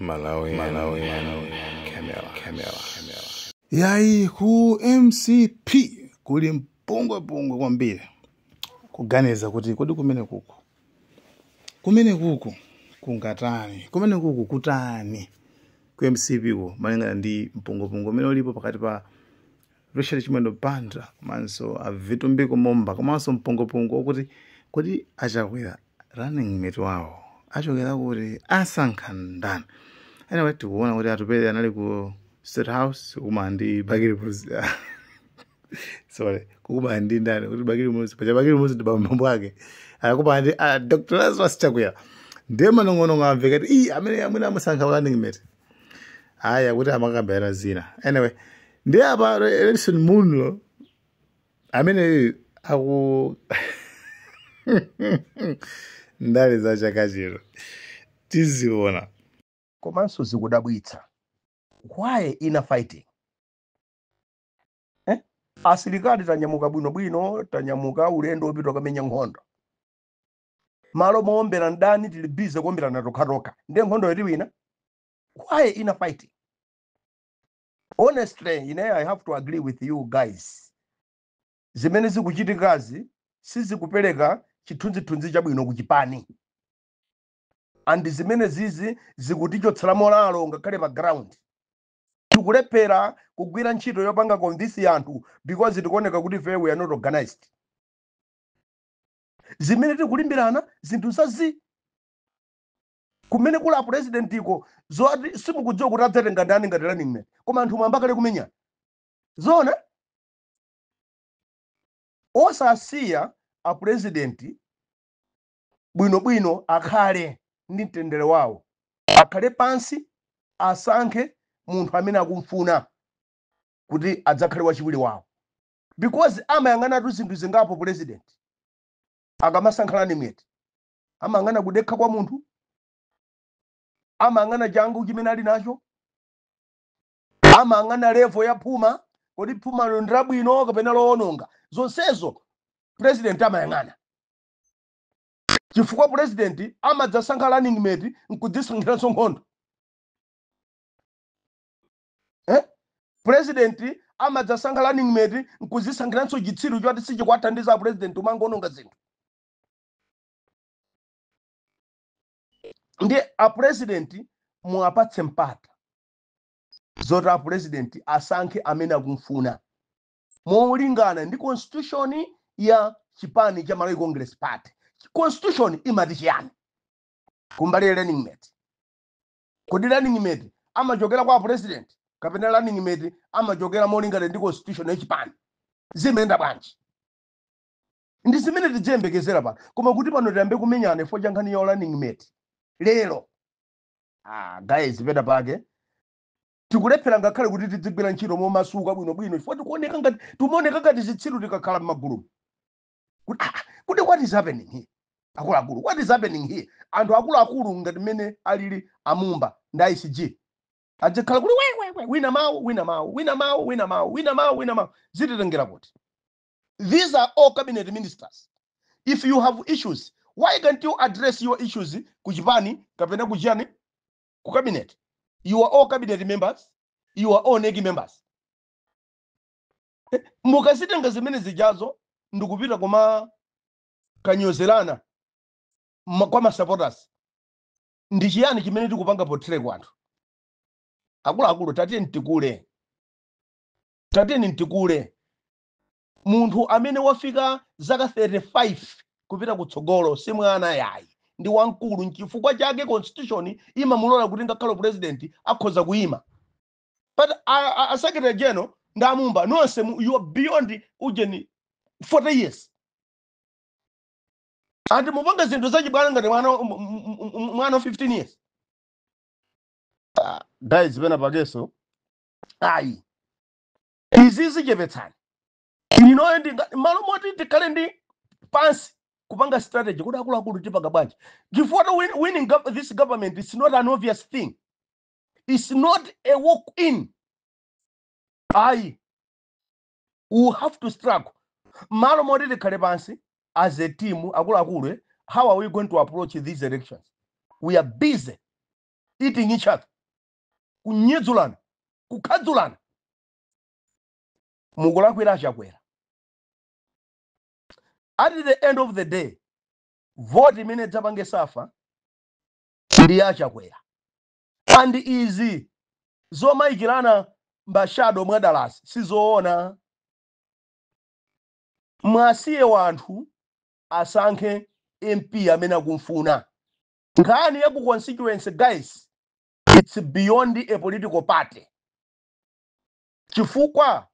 Malawi, Malawi, Camera, Camera, Camera. Yayi, ku MCP kuli mpungwepungwe kwambiri, kuganiza kuti kodi kumene kuku kungatani, kumene kuku kutani ku MCP ko, malingana ndi mpungwepungwe umene ulipo pakati pa Richard Chimwendo Banda komanso a Vitumbiko Mumba, komanso mpungwepungwe wokuti kodi aChakwera running mate wawo achokera kuti, asankha ndani? Anyway, tikuona kuti Atupele anali ku State House kukumana ndi Bakili Muluzi, sorry, kukumana ndi ndani, kuti Bakili Muluzi pacha, Bakili Muluzi ndi bambo ake, akukumana ndi Dr Lazarus Chakwera. Ndiye manong'onong'o amveka kuti ii, amene amene amusankha running mate, aya, kuti amakambirana zina. Anyway, ndiye apa Redson Munlo amene aku ndale za chaka chino tiziona. Komanso zikudabwitsa, why infighting, eh? Asilikali tanyamuka bwinobwino, tanyamuka ulendo wopita kukamenya nkhondo, malo mowombera mdani tili busy kuwomberana tokhatokha. Ndiye nkhondo yatiwina? Why infighting? Honestly, ine I have to agree with you guys. Zimene zikuchitikazi sizikupereka chithunzithunzi chabwino kuchipani, and zimene zizi zikutichotsera morale ngakhale pa ground. Tikulephera kugwira ntchito yopanga convince anthu because tikuoneka kuti ife we are not organized. Zimene tikulimbirana zinthu zazi kumene kuli a president iko, zoti simukudziwa kuti adzatenga ndani ngati running mate, koma anthu mwamba kale kumenyana. Zona osasiya a president bwinobwino akhale ndi mtendere wawo, akhale pansi, asankhe munthu amene akumfuna kuti adzakhale wachiwiri wawo, because amayang'anatu zinthu zingapo. President akamasankha running mate amayang'ana kudekha kwa munthu, amayang'ana changu chimene ali nacho, amayang'ana level ya phuma, kodi phumalo ndi labwino kapena lowononga. Zonsezo president amayang'ana, chifukwa president amadzasankha running mate nkudzisankhiranso nkhondo, eh? President amadzasankha running mate nkudzisankhiranso chitsiru choti sichikwathandiza president, umangononga zinthu. Ndi a president muwapatse mpata zoti a president asankhe amene akumfuna molingana ndi constitution ya chipani cha Malawi Congress Party. Constitution imati chiyani kumbali ya running mate? Kodi running mate amachokera kwa president kapena running mate amachokera molingana ndi constitution ya chipani? Zimayenda bwanji? Ndi zimene tidziyembekezera pano. Koma kuti pano tiyambe kumenyana ifo cha nkhani ya running mate lero, ah, guys, pena pake tikulephera ngakhale kuti tidzigwira ntchito momasuka bwinobwino, chifukwa tikuoneka ngati, timaoneka ngati zitsiru tikakhala m'magulu kuti, ah, kuti what is happening here? Akuluakulu, what is happening here? Anthu akuluakulu ngati mmene alili amumba ndi ICG adzikhala kuti wewewe, wina mawu, wina mawu, wina mawu, wina mawu, wina mawu, wina mawu, zititengera kuti? These are all cabinet ministers. If you have issues, why can't you address your issues kuchipani kapena kuchiyani, ku cabinet? You are all cabinet members, you are all NEC members. Mukazitenga zimene zijazo ndikupita koma kanyozerana kwa ma supporters, ndi chiyani chimene tikupanga portray kwa anthu? Akuluakulu, tatiyeni tikule, tatiyeni tikule. Munthu amene wafika zaka 35 kupita kutsogolo si mwana yayi, ndi wamkulu. Nchifukwa chake constitution imamulola kuti ngakhale president akhoza kuyima. But a secretary general ndi amumba nonse you are beyond ujeni 40 years, and mupanga zinthu zachibwana ngati mwana mwana wa 15 years. Ah, guys, pena pakeso ayi, izi zichepetsani. Inoyo ndi malo moti tikhale ndi pansi kupanga strategy kuti akuluakulu tipanga bwanji, chifukwa to winning this government is not an obvious thing, it's not a walk in ayi, we have to struggle. Malo moti tikhale pansi as a team, akuluakulu, how are we going to approach these elections, we are busy eating each other. Kunyedzulana, kukhadzulana, mukulakwira Chakwera. At the end of the day, vote imene idzapange suffer ndi ya Chakwera. And izi zomayikirana ma shadow mwadalasi sizoona. Mwasiye wanthu asankhe MP amene akumfuna. Nkhani ya ku constituency, guys, it's beyond a political party, chifukwa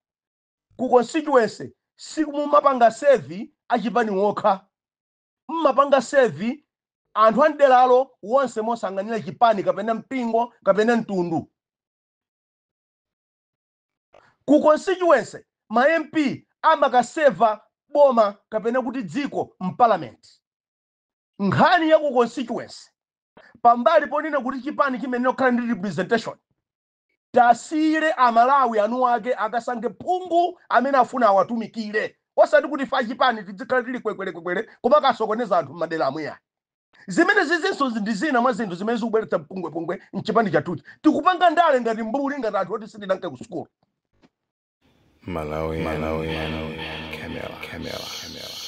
ku constituency sikumumapanga serve achipani wokha, mmapanga serve anthu amderalo wonse mosang'anira chipani kapena mpingo kapena mtundu. Ku constituency ma MP amakaseva boma kapena kuti dziko mparliament. Nkhani ya ku constituency, pambali ponena kuti chipani chimene kukhala ndi representation, tasiyire Amalawi anu ake akasankhe phungu amene afuna awatumikire, osati kuti fa chipani tizikhala tili kwekwelekwekwele koma akasokoneza anthu m'madera amweya. Zimene zizinso ndi zina mwa zinthu zimene zikubweretsa mpungwepungwe mchipani chathuchi. Tikupanga ndale ngati mbuli, ngati anthu oti sitinanke ku sukulu. Malawi, Malawi, Camera, Camera, Camera.